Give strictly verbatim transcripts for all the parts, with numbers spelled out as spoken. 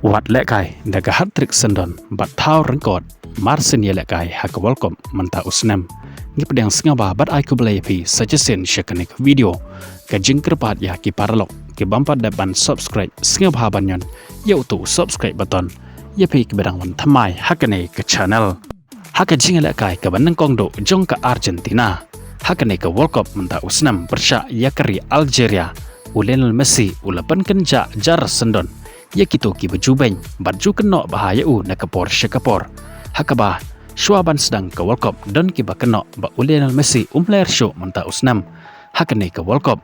Wat lehkai da ka hat-trick syndon bad thaw record marsien ïalehkai ha ka World Cup mynta u snem. Ngi pdiang sngewbha bad ai khublei ïa phi sa shisien sha kane ka video. Ka jingkyrpad ïa ki paralok ki bym pat dep ban subscribe, sngewbha ban ñion ïa uto u subscribe button ïa phi kiba dang wan thymmai ha kane ka channel. Ha ka jingïalehkai kaba nyngkong duh jong ka Argentina ha kane ka World Cup mynta u snem pyrshah ïa ka ri Algeria, u Lionel Messi u la pynkynjah jar syndon ïa kito kiba ju beiñ bad ju kynnoh bha ïa u na ka por sha ka por. Ha kaba shuwa ban sdang ka World Cup don kiba kynnoh ba u Lionel Messi um ler shuh mynta u snem ha kane ka World Cup.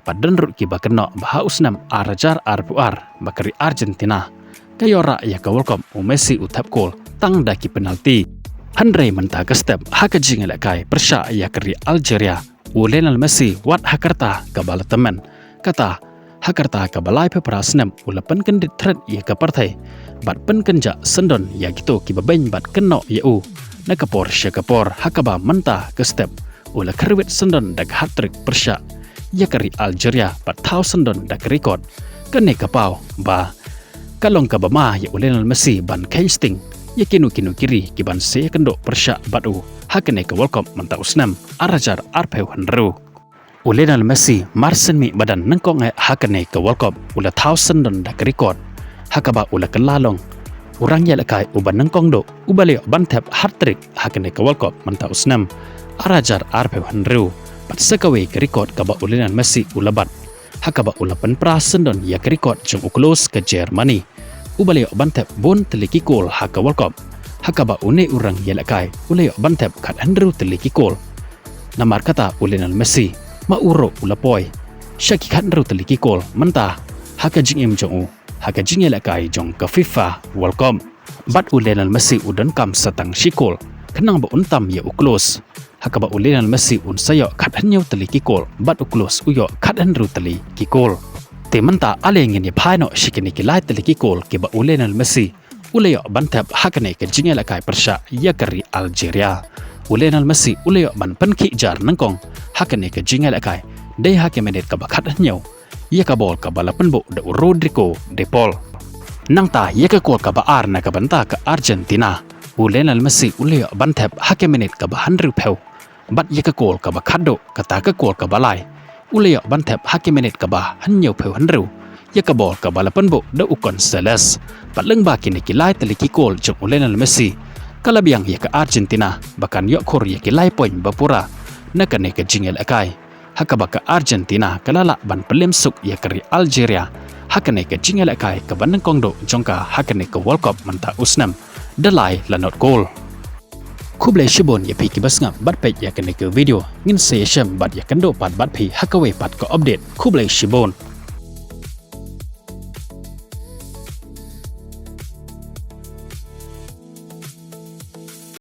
Bad don ruh kiba kynnoh ba ha u snem ar hajar arphew ar ba ka ri Argentina ka ïoh rah ïa ka World Cup u Messi u thep kol tang da ki penalti. Hynrei mynta ka step ha ka jingïalehkai pyrshah ïa ka ri Algeria, u Lionel Messi wat ha ka rta kaba la tymmen, kata ha ka rta kaba laiphew phra snem u la pynkyndit thret ïa ka pyrthei bad pynkynjah syndon ïa kito kiba beiñ bad kynnoh ïa u na ka por sha ka por. Ha kaba mynta ka step u la kyrwit syndon da ka hat-trick pyrshah ïa ka ri Algeria bad thaw syndon da ka record. Kane ka paw ba ka long kaba ma ïa u Lionel Messi ban kheiñ sting ïa kino kino ki ri kiban sa ïakynduh pyrshah bad u ha kane ka World Cup mynta u snem ar hajar arphew hynriew. U Lionel Messi marsien mih madan nyngkong eh ha kane ka World Cup u la thaw syndon da ka record ha kaba u la kylla long u rangïalehkai uba nyngkong duh uba la ïoh ban thep hat-trick ha kane ka World Cup mynta u snem ar hajar arphew hynriew. Bad sa kawei ka record kaba u Lionel Messi u la bat ha kaba u la pynpra syndon ïa ka record jong u Klose ka Germany uba la ïoh ban thep bun tylli ki kol ha ka World Cup. Ha kaba une u rangïalehkai u la ïoh ban thep khathynriew tylli ki kol. Namar kata u Lionel Messi ma u ruh u la poi sha ki khathynriew tylli ki kol mynta ha ka jingim jong u ha ka jingïalehkai jong ka FIFA World Cup. Bad u Lionel Messi u donkam sa tang shi kol khnang ba un tam ïa u Klose. Ha kaba u Lionel Messi un sa ïoh khathynñiew tylli ki kol bad u Klose u ïoh khathynriew tylli ki kol. Te mynta ale ngin ïa phai noh sha kine ki lai tylli ki kol kiba u Lionel Messi u la ïoh ban thep ha kane ka jingïalehkai pyrshah ïa ka ri Algeria. U Lionel Messi u la ïoh ban pynkhih jar nyngkong ha kane ka jingïalehkai dei ha ka minit kaba khathynñiew ïa ka bol kaba la pynbuh da u Rodrigo De Paul. Nangta ïa ka kol kaba ar na ka bynta ka Argentina u Lionel Messi u la ïoh ban thep ha ka minit kaba hynriewphew. Bad ïa ka kol kaba khatduh, kata ka kol kaba lai, u la ïoh ban thep ha ka minit kaba hynñiewphew hynriew ïa ka bol kaba la pynbuh da u Gonzalez. Bad lyngba kine ki lai tylli ki kol jong u Lionel Messi ka la biang ïa ka Argentina ba kan ïoh khur ïa ki lai point ba pura na kane ka jingïalehkai. Ha kaba ka Argentina ka la lah ban pynlem suk ïa ka ri Algeria ha kane ka jingïalehkai kaba nyngkong duh jong ka ha kane ka World Cup mynta u snem da lai la nod kol. Khublei shibun ïa phi kiba sngap bad peit ïa kane ka video. Ngin sa ïashem bad ïakynduh pat bad phi ha kawei pat ka update. Khublei shibun.